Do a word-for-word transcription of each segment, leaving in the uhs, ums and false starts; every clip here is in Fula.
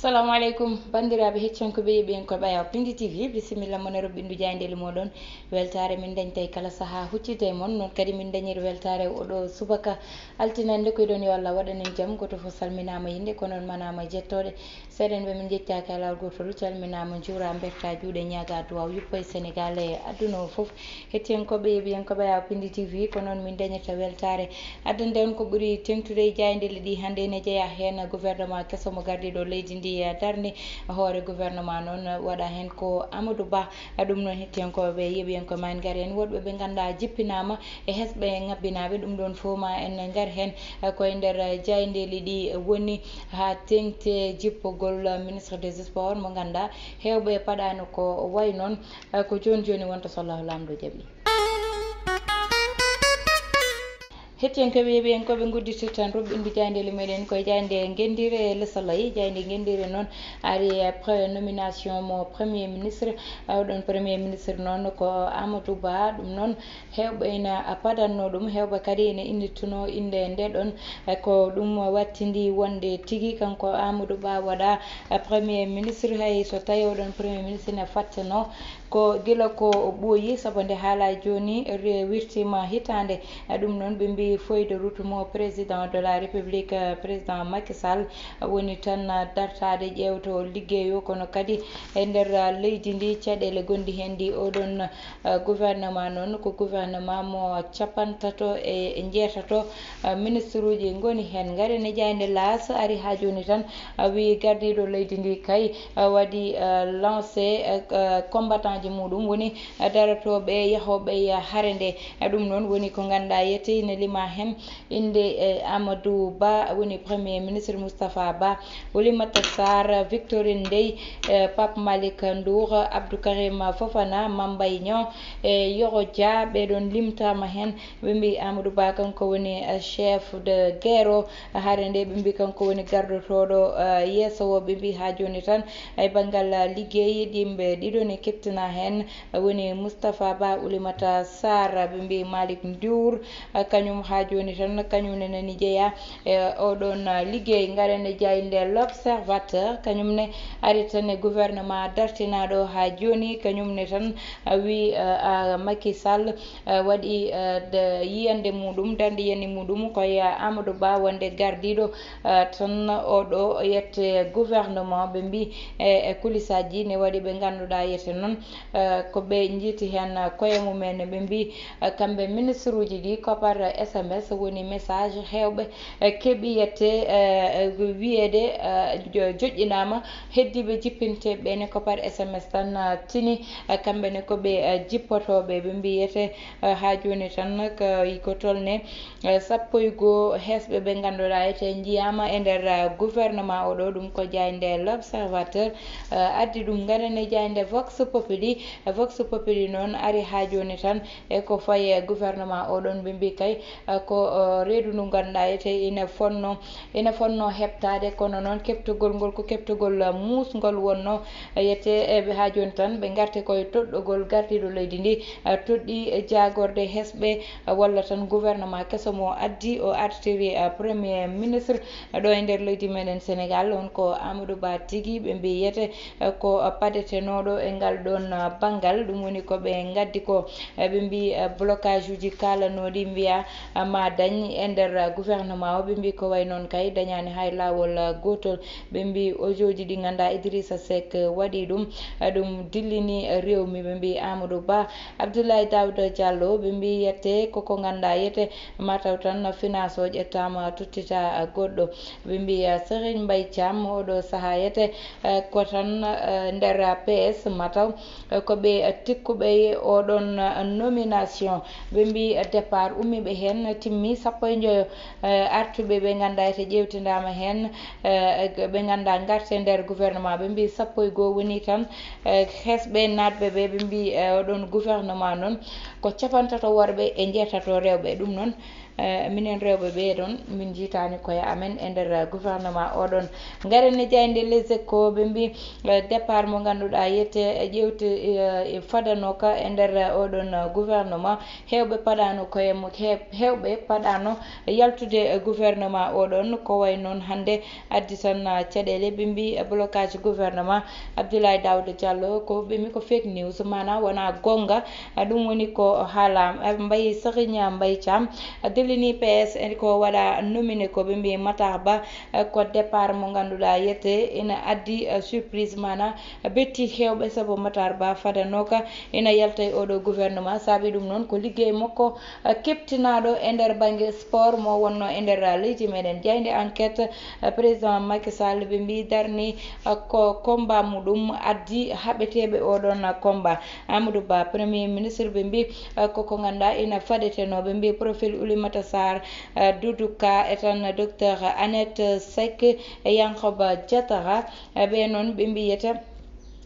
Assalamu aleykum, banndiraaɓe hettiyankooɓe e yeeɓiyankooɓe Ayaw Pindi T V, bisimilla mon e roɓɓindu jaayndeeli mooɗon. Weltaare min dañta e kala sahaa huccita e mon, noon kadi min dañir weltaare oɗo subaka altine. Nde koyɗon yo Allah waɗan en jam, gooto fof salminaama e innde, ko noon manaama e jettooɗe. Seeɗen ɓe min njettaaki alaa gootol, calminaama, njuuraa, mbertaa juuɗe, ñaagaa duwaaw yuppa e Senegaal e aduna o fof. Hettiyankooɓe e yeeɓiyankooɓe Ayaw Pindi T V, ko noon min dañirta weltaare. Addande on ko ɓuri teeŋtude e jaayndeeli ɗi hannde ene jeyaa heen gouvernement keso mo gardiiɗo leydi ndi darni. Hoore gouvernement noon waɗa heen ko Amadou Ba. Ɗum noon hettiyankooɓe e yeeɓiyankooɓe ma en ngari heen woɗɓe ɓe ngannduɗaa jippinaama e hesɓe ŋabbinaaɓe. Ɗum ɗoon fof ma en ngari heen ko e nder jaayndeeli ɗi woni haa teeŋti e jippogol ministre des sports mo ngannduɗaa heewɓe paɗaani ko wayi noon. Ko jooni jooni wonta so Allahu Laamɗo jaɓii. Hettiyankooɓe e yeeɓiyankooɓe, ngudditirten roɓɓindu jaayndeeli meɗen koye jaaynde Ngenndiire e Lesalay. Jaaynde Ngenndiire noon ari, eh, pre-, nomination mo Premier Ministre. Eh, oɗon Premier Ministre noon ko Amadou Ba. Ɗum noon heewɓe ina padanno ɗum, heewɓe kadi ina innittuno innde nde ɗon. Eh, ko ɗum wattindi wonde tigi kanko Amadou Ba waɗa, eh, Premier Ministre, hay so tawi oɗon Premier Ministre ina fattenoo ko gila ko ɓooyi, sabu nde haalaa jooni re-, wirtiima hitaande. Ɗum noon ɓe mbii feuille de route mo président de la République, eh, président Macky Sall, woni tan dartaade ƴeewto liggey o, kono kadi e nder leydi ndi caɗeele gonɗi heen ɗi oɗon, eh, gouvernement noon ko gouvernement mo capantato e njeetato, eh, ministre uji ngoni heen. Ngaren e jaaynde Laas ari haa jooni tan, eh, wii gardiiɗo leydi ndi kay, eh, waɗi, eh, lancé, eh, eh, combattant ji muɗum, woni, eh, darotooɓe yahooɓe e hare nde. Eh, ɗum noon woni ko ngannduɗaa yete ina lima heen innde, eh, Amadou Ba, woni Premier Ministre Moustapha Ba, Oulimata Sarr, Victorine Ndeye, eh, Pape Malick Ndour, Abdou Karim Fofana, Mame Mbaye Niang, e Yoro Dia, ɓee ɗoon limtaama heen. Ɓe mbii Amadou Ba kanko woni, eh, chef de guerre o, hare nde ɓe mbii kanko woni gardotooɗo, eh, yeeso o. Ɓe mbii haa jooni tan e banngal, eh, liggey ɗimɓe ɗiɗo ne keptinaa heen, eh, woni Moustapha Ba, Oulimata Sarr, ɓe mbii Malick Ndour, eh, kañum haa jooni tan kañum ne nani jeyaa e oɗon, eh, liggey. Ngaren e jaaynde L'Observateur, kañum ne ari tan e gouvernement dartinaaɗo haa jooni, kañum ne tan, eh, wii, eh, ah, Macky Sall, eh, waɗi, eh, de yiyannde muɗum, darnde yiyannde muɗum ko e Amadou Ba wonde gardiiɗo, eh, tan oɗo yette gouvernement. Ɓe mbii, eh, e kulisaaji ne waɗi ɓe ngannduɗaa yete noon, eh, ko ɓe njiiti heen koye mumen. Ɓe mbii, eh, kamɓe ministre uji ɗi kopar S M S woni message heewɓe, eh, keɓi yette, eh, eh, wiyeede, eh, jo-, joƴƴinaama heddiiɓe jippinteeɓe ɓe ne kopar S M S tan, eh, tini, eh, kamɓe ne ko ɓe, eh, jippotooɓe. Ɓe mbii yete, eh, haa jooni tan ko, ko tolne, eh, sappo e goo hesɓe ɓe ngannduɗaa ete njiyaama e nder, eh, gouvernement oɗo. Ɗum ko jaaynde L'Observateur, eh, addi ɗum. Ngaren e jaaynde Vox Populi. Eh, Vox Populi noon ari haa jooni tan e ko fayi e gouvernement oɗon. Ɓe mbii kay, eh, ko, eh, reedu ndu ngannduɗaa ete ina fonno, ina fonno heɓtaade, kono noon keɓtogol ngol ko keɓtogol, eh, muusngol wonno. Eh, yete, eh, ɓe haa jooni tan ɓe ngarte koye toɗɗogol gardiiɗo leydi ndi, eh, toɗɗi, eh, jaagorde hesɓe, eh, walla tan gouvernement keso mo addi o artiri, eh, Premier Ministre, eh, ɗo e nder leydi meɗen Senegaal, on ko Amadou Ba tigi. Ɓe mbii yete, eh, ko padetenooɗo e ngal ɗoon, eh, banngal. Ɗum woni ko ɓe ngaddi ko, eh, ɓe mbii, eh, blocage uji kaalanooɗi mbiya, eh, ma dañ e nder, eh, gouvernement o. Ɓe mbii ko wayi noon kay dañaani hay laawol, eh, gootol. Ɓe mbii audio ji ɗi ngannduɗaa Idrissa Seck, eh, waɗi ɗum, eh, ɗum dillini, eh, rewmi. Ɓe mbii Amadou Ba, Abdoulaye Daouda Diallo, ɓe mbii yette koko ngannduɗaa yete mataw tan finance o ƴettaama tottita, eh, goɗɗo. Ɓe mbii, eh, Serigne Mbaye Thiam oɗo sahaa yete, eh, ko tan, eh, nder P S mataw, eh, ko ɓe, eh, tikkuɓe e oɗon, eh, nomination. Ɓe mbii, eh, départ ummiiɓe heen timmi sappo e njoyo, eh, artuɓe ɓe ngannduɗaa ete ƴeewtindaama heen, eh, ɓe ngannduɗaa ngarte nder gouvernement. Ɓe mbii sappo e goo woni tan, eh, hesɓe naatɓe ɓe. Ɓe mbii, eh, oɗon gouvernement noon ko capantato worɓe e njeetato rewɓe. Ɗum noon Eh, minen rewɓe ɓee ɗon, min njiitaani koye amen e nder, eh, gouvernement o ɗon. Ngaren e jaaynde Les Échos, ɓe mbi, eh, départ mo ngannduɗaa yiyetee, eh, ƴeewte, eh, eh, fadanooka e nder, eh, o ɗon, eh, gouvernement. Heewɓe paɗaano koye mo-, heew-, heewɓe paɗaano yaltude, eh, gouvernement o ɗon. Ko wayi noon hannde addi tan, ah, caɗeele, ɓe mbi, ah, blocage gouvernement Abdoulaye Daouda Diallo, ko ɓe mbi ko fake news, maanaam wonaa goonga. Ah, ɗum woni ko haalaama. Ah, Mbaye Serigne Mbaye Thiam, ah, dillini P S, en ko waɗa nominé ko ɓe mbi Matar Ba, ah, ko départ mo ngannduɗaa yiyetee ina addi, ah, surprise, maanaam betti heewɓe, sabu Matar Ba fadanooka ina yalta e oɗo gouvernement. Saabi ɗum noon ko liggey makko, eh, keɓtinaaɗo e nder bannge sport mo wonnoo e nder, eh, leydi meɗen. Jaaynde Enquête, eh, président Macky Sall, ɓe mbi darni, eh, ko combat muɗum addi haɓeteeɓe oɗon, eh, combat. Amadou Ba, premier ministre, ɓe mbi, eh, koko ngannduɗaa ina fadetenoo, ɓe mbi profil Oulimata Sarr, eh, Doudou Ka, e tan docteur Annette Seck, e Yankoba Diatara, eh, ɓe noon ɓe mbiyata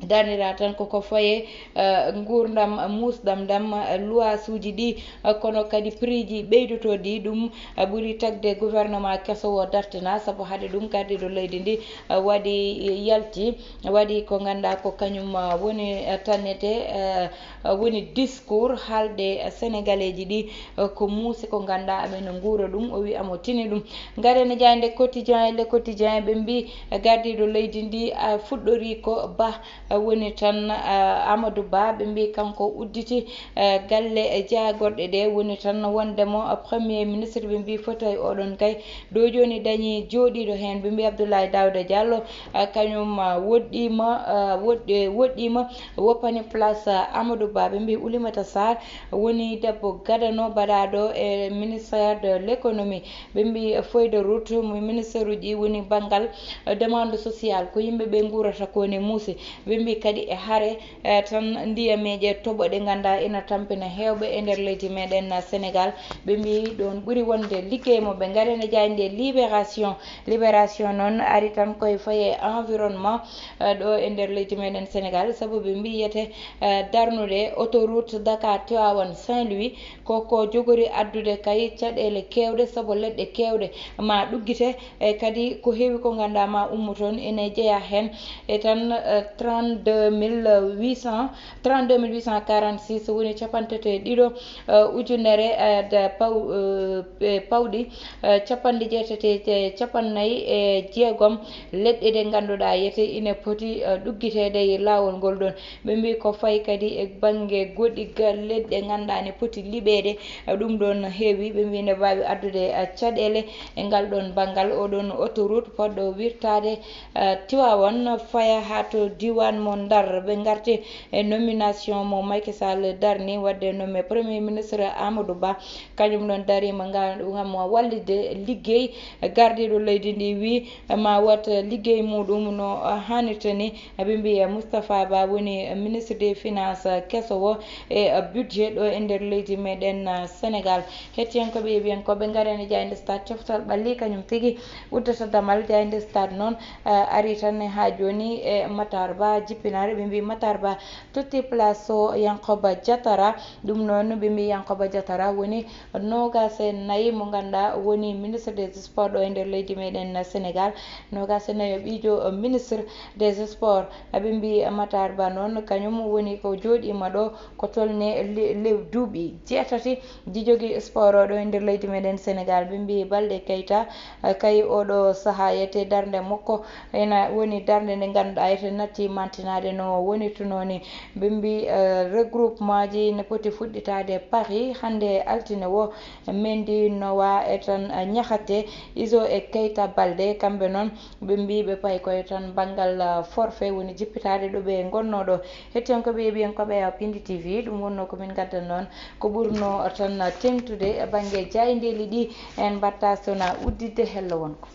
darnira tan koko faye, eh, nguurndam, eh, muusɗam ɗam, eh, luwaasuuji ɗi, eh, kono kadi prix ji ɓeydotooɗi ɗum, eh, ɓuri tagde gouvernement keso o dartina, sabu hade ɗum gardiiɗo leydi ndi, eh, waɗi, eh, yalti, waɗi ko ngannduɗaa ko kañum, eh, woni, eh, tannete, eh, eh, woni discours haalde, eh, Sénégalais ji ɗi, eh, ko muusi ko ngannduɗaa aɓe no nguura ɗum, o wiya mo tini ɗum. Ngaren e jaaynde Quotidien e Le Quotidien, ɓe mbi, eh, gardiiɗo leydi ndi, eh, fuɗɗori ko Ba, eh, woni tan, eh, Amadou Ba, ɓe mbi kanko udditi, eh, galle, eh, jaagorɗe ɗe, woni tan wonde mo, eh, premier ministre, ɓe mbi fauteuil oɗon kay ɗo jooni dañi jooɗiiɗo heen, ɓe mbi Abdoulaye Daouda Diallo, eh, kañum, eh, woɗɗiima, eh, woɗɗi-, woɗɗiima, woppani place, eh, Amadou Ba, ɓe mbi Oulimata Sarr woni debbo gadano baɗaaɗo e ministère de l'économie. Ɓe mbi feuille de route mo ministère uji woni banngal, eh, demande sociale, ko yimɓe ɓe nguurata ko ne muusi. Ɓe mbi kadi e hare, eh, tan ndiyameeje toɓo ɗe ngannduɗaa ina tampina heewɓe e nder leydi meɗen, eh, Sénégal. Ɓe mbi ɗoon ɓuri wonde liggey mo. Ɓe ngaren e jaaynde Libération. Libération noon ari tan koye faye environnement, eh, ɗo e nder leydi meɗen Sénégal, sabu ɓe mbiyete, eh, darnude autoroute Dakar Tivaouane Saint-Louis, ko ko jogori addude kay caɗeele keewɗe, sabu leɗɗe keewɗe ma ɗuggite, e kadi ko heewi ko ngannduɗaa ma ummo toon ene jeyaa heen e tan, eh, trente-deux mille huit cents, trente-deux mille huit cent quarante-six, woni capanɗe tati e ɗiɗo, eh, ujunere, eh, da paw-, eh, e pawɗi, eh, capanɗe jeetati e cappannayi e jeegom leɗɗe ɗe ngannduɗaa yete ina poti, eh, ɗuggiteede e laawol ngol ɗoon. Ɓe mbi ko fayi kadi e bannge goɗɗi ga-, leɗɗe ngannduɗaa ne poti liɓeede, eh, ɗum ɗoon heewi. Ɓe mbi ne mbaawi addude, eh, caɗeele e ngal ɗoon banngal. Oɗoon autoroute poɗɗo wirtaade, eh, Tiwaawan faya haa to diiwaan mo Ndar. Ɓe ngarti e nomination mo Macky Sall darni waɗde nommé Premier Ministre Amadou Ba. Kañum noon dariima ngam, ngam wallitde liggey. Gardiiɗo leydi ndi wi ma waɗ liggey muɗum no haanirta ni. Ɓe mbiya Moustapha Ba woni ministre des finances keso o e budget ɗo e nder leydi meɗen Sénégal. Hettiyankooɓe e yeeɓiyankooɓe, ngaren e jaaynde Stade. Coftal ɓalli kañum tigi uddata damal. Jaaynde Stade noon, eh, ari tan haa jooni e Matar Ba jippinaare. Ɓe mbi Matar Ba totti place o Yankoba Diatara. Ɗum noon ɓe mbi Yankoba Diatara woni noogaas e nayi mo ngannduɗaa woni ministre des sports ɗo e nder leydi meɗen Sénégal. Noogaas e nayi o ɓiijo ministre des sports. Ɓe mbi Matar Ba noon kañum woni ko jooɗiima ɗo ko tolni le-, le-, duuɓi jeetati. Di jogi sport o ɗo e nder leydi meɗen Sénégal. Ɓe mbi Balde Keita, eh, kay oɗo sahaa yete darnde makko ena woni darnde nde ngannduɗaa yete natti mantinaade no woni tunoo ni. Ɓe mbi, eh, regroupement ji ne poti fuɗɗitaade Paris hannde altine o. Mendy, Noah e tan, eh, Niakhaté, Izo e Keita Balde, kamɓe noon ɓe mbi ɓe payi koye tan banngal, eh, forfait woni jippitaade ɗo ɓe ngonnoo ɗo. Hettiyankooɓe e yeeɓiyankooɓe Pindi T V, ɗum wonnoo ko min ngaddan noon. Ko ɓurnoo tan teeŋtude e bannge jaayndeeli ɗi, en mbaɗta sona udditde hello wonko.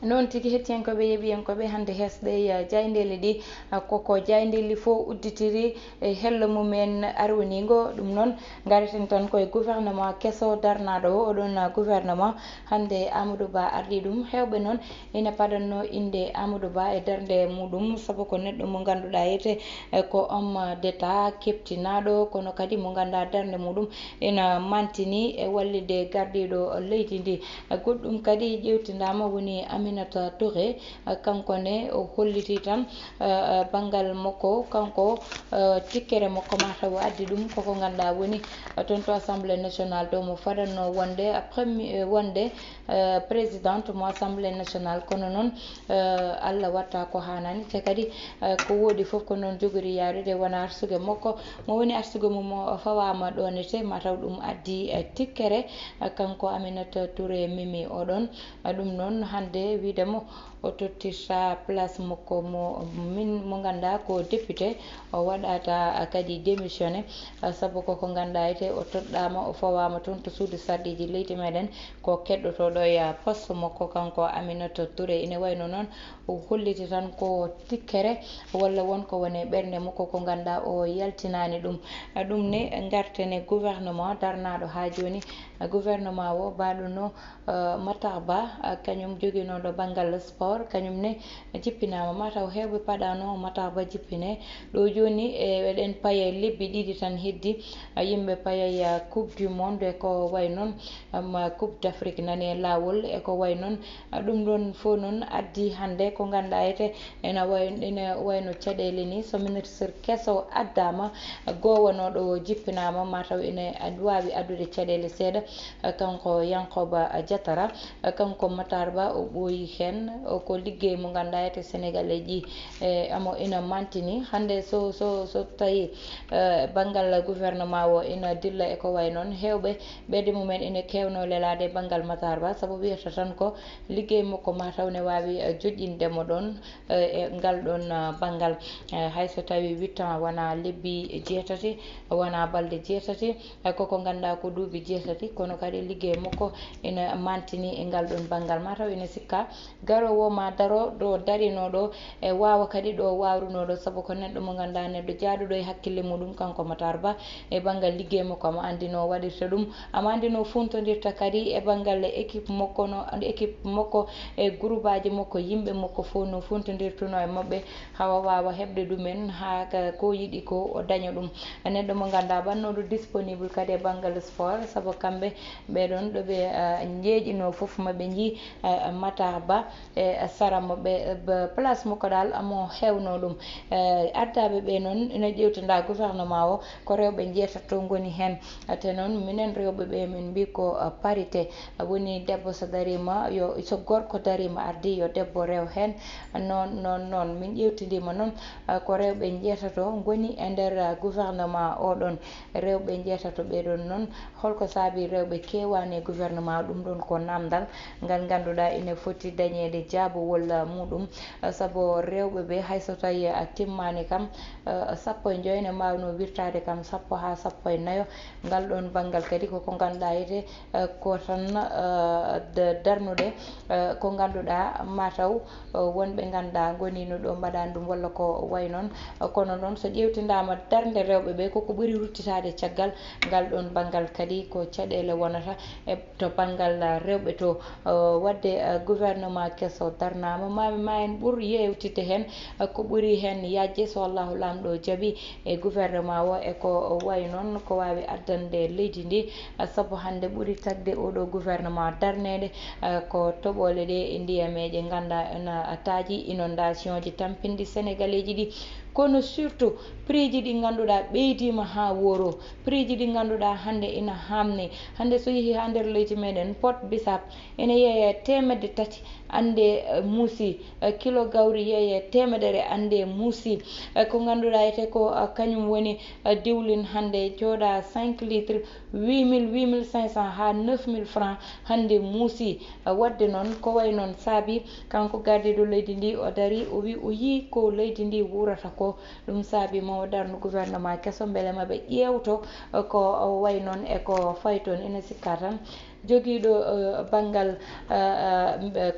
Noon tigi, hettiyankooɓe, yeeɓiyankooɓe, hannde heesɗe e jaayndeele ɗi, koko jaayndeeli fof udditiri e hello mumen arwaniingo. Ɗum noon, ngareten tan koye gouvernement keso darnaaɗo o, oɗon gouvernement. Hannde Amadou Ba ardii ɗum. Heewɓe noon ina paɗannoo innde Amadou Ba e darnde muɗum, sabu ko neɗɗo mo ngannduɗaa etee, eh, ko homme d'État keɓtinaaɗo, kono kadi mo ngannduɗaa darnde muɗum ina mantini e wallitde gardiiɗo leydi ndi. Goɗɗum kadi ƴeewtindaama woni Aminata Touré, eh, kanko ne o hollitii tan, eh, eh, banngal makko, kanko, eh, tikkere makko mataw o addi ɗum koko ngannduɗaa woni, eh, toon to Assemblée nationale to mo fadannoo wonde, eh, premi-, eh, wonde, eh, présidente mo Assemblée nationale. Kono noon, eh, Allah watta ko haanani, te kadi, eh, ko woodi fof ko noon jogori yaarude, wona arsugue makko, mo woni arsugue mum o fawaama ɗoon ete, mataw ɗum addi, eh, tikkere, eh, kanko Aminata Touré Mimi oɗon. Eh, ɗum noon hannde wiide mo o tottirta place makko mo min, mo ngannduɗaa ko député, o waɗata kadi démissionné, sabu koko ngannduɗaa ete o toɗɗaama, o fawaama toon to suudu sarɗiiji leydi meɗen, ko keɗɗotooɗo e poste makko kanko Aminata Touré. Ine wayno noon o holliti tan ko tikkere walla won ko woni e ɓernde makko ko ngannduɗaa o yaltinaani ɗum. Ɗum ne ngarten e gouvernement darnaaɗo haa jooni. Gouvernement o mbaɗuno eh, Matar Ba, eh, kañum joginooɗo banngal sport, kañum ne jippinaama. Mataw heewɓe paɗano Matar Ba jippine. Ɗo jooni, eh, eɗen paye lebbi ɗiɗi tan heddi, eh, yimɓe payay, eh, Coupe du Monde e ko way noon, um, Coupe d'Afrique nani e laawol e ko way noon. Eh, ɗum ɗoon fof noon addi hannde ko ngannduɗaa ete ena way, ena wayno caɗeele ni. So ministre keso addaama, goowanooɗo o jippinaama, mataw ene ad-, waawi addude caɗeele seeɗa. Kanko Yankoba Diatara, kanko Matar Ba, o ɓooyi heen, o ko liggey mo ngannduɗaa ete Sénégalais ji, e, amo ina mantini. Hannde so, so, so tawi, eh, banngal gouvernement o ina dilla e ko way noon, heewɓe ɓeyde mumen ina keewno lelaade e banngal Matar Ba, sabu wiyata tan ko liggey makko mataw ne waawi, eh, joƴƴinde mo ɗoon, eh, e ngal ɗoon, eh, banngal. Eh, hay so tawi huit ans wona lebbi jeetati, wona balɗe jeetati, eh, koko ngannduɗaa ko duuɓi jeetati, kono kadi liggey makko ina mantini e ngal ɗoon banngal. Mataw ina sikka garoowo ma daro ɗo darinoo ɗo, e waawa kadi ɗo wawrunoo ɗo, sabu ko neɗɗo mo ngannduɗaa neɗɗo jaaduɗo e hakkille muɗum, kanko Matar Ba, e banngal liggey makko, amo anndi no waɗirta ɗum, amo anndi no funtondirta kadi e banngal équipe makko, no équipe makko e groupaaji makko, yimɓe makko fof no funtondirtuno e maɓɓe, hawa waawa heɓde ɗumen haa ka ko yiɗi ko o daña ɗum. Neɗɗo mo ngannduɗaa ɓannooɗo disponible kadi e banngal sport, sabu kamɓe ɓeɗon ɗo ɓe, eh, njeeƴinoo fof maɓe njii, eh, Matar Ba e sara mo ɓe, eh, place makko dal amo heewno ɗum. Eh, ardaaɓe ɓe noon ina ƴeewtinda gouvernement o ko rewɓe njeetato ngoni heen. Te noon minen rewɓe ɓe min mbi ko, eh, parité. Woni debbo so dariima, yo, so gorko dariima ardi, yo debbo rew heen. Noon, noon, noon. Min ƴeewtindiima noon, eh, ko rewɓe njeetato ngoni e nder, eh, gouvernement o ɗoon. Rewɓe njeetato ɓe ɗoon noon, holko saabi rewɓe keewaani e gouvernement? Ɗum ɗoon ko namdal ngal ngannduɗaa ina foti dañeede jaabowol, eh, muɗum. Eh, sabu rewɓe ɓe, hay so tawi, eh, timmaani kam, eh, sappo e joy ne mbaawnoo wirtaade kam sappo haa sappo e nayo. Ngal ɗoon banngal kadi ko ko ngannduɗaa ete, eh, ko tan, eh, d-, darnude, eh, ko ngannduɗaa mataw, eh, wonɓe ngannduɗaa ngoniino ɗo mbaɗaani ɗum walla ko way noon. Eh, kono noon so ƴeewtindaama darnde rewɓe ɓe koko ɓuri ruttitaade caggal ngal ɗoon banngal kadi ko caɗeele wonata e to banngal, eh, rewɓe to. Eh, waɗde, eh, gouvernement keso darnaama, ma, ma en ɓur yeewtidde heen, eh, ko ɓuri heen yaajde so Allahu Laamɗo jaɓi e gouvernement o e ko wayi noon ko waawi addande leydi ndi, eh, sabu hannde ɓuri tagde oɗo gouvernement darneede, eh, ko toɓoole ɗe e ndiyameeje ngannduɗaa ena taaji inondation ji tampinɗi Sénégalais ji ɗi. Kono surtout prix ji ɗi ngannduɗaa ɓeydiima haa wooro, prix ji ɗi ngannduɗaa hannde ina haamni. Hannde so yehi haa nder leydi meɗen pot bisap ene yeeya teemedde tati, annde, eh, muusi, eh, kilo gawri yeeya teemedere, annde muusi. Eh, ko ngannduɗaa ete ko, eh, kañum woni, eh, diwlin hannde jooɗa cinq litres, huit mille, huit mille cinq cents haa neuf mille francs hannde muusi. Eh, waɗde noon ko way noon saabi kanko gardiiɗo leydi ndi o darii o wii o yii ko leydi ndi wuurata ko. Ɗum saabi mo darnu gouvernement keso mbele maɓe ƴeewto, eh, ko way noon e ko fayi toon. Ina sikka tan jogiiɗo banngal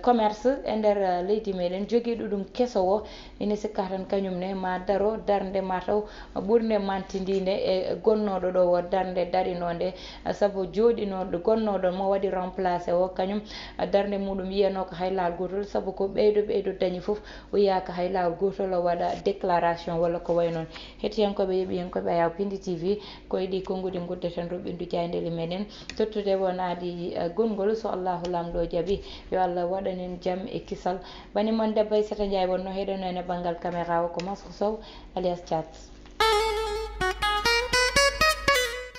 commerce e nder leydi meɗen, jogiiɗo ɗum keso o, ina sikka tan kañum ne ma daro darnde ma taw ɓurnde mantindinde e gonnooɗo ɗo o darnde darinonde. Sabu jooɗinooɗo gonnooɗo mo waɗi remplacé o, kañum darnde muɗum yiyanoo ko hay laal gootol, sabu ko ɓeydo ɓeydo dañi fof, o yiyaaka hay laawol gootol o waɗa déclaration walla ko wayi noon. Hettiyankooɓe, yeeɓiyankooɓe Ayaw Pindi T V, ko e ɗi konnguɗi nguddeten roɓɓindu jaayndeeli meɗen. Tottude won aadi gongol, so Allahu Laamɗo jaɓi, yo Allah waɗan en jam e kisal. Bani mon debbo Aissata Ndiaye wonno heɗono en e banngal caméra o, ko Masro Sow alias Thiat.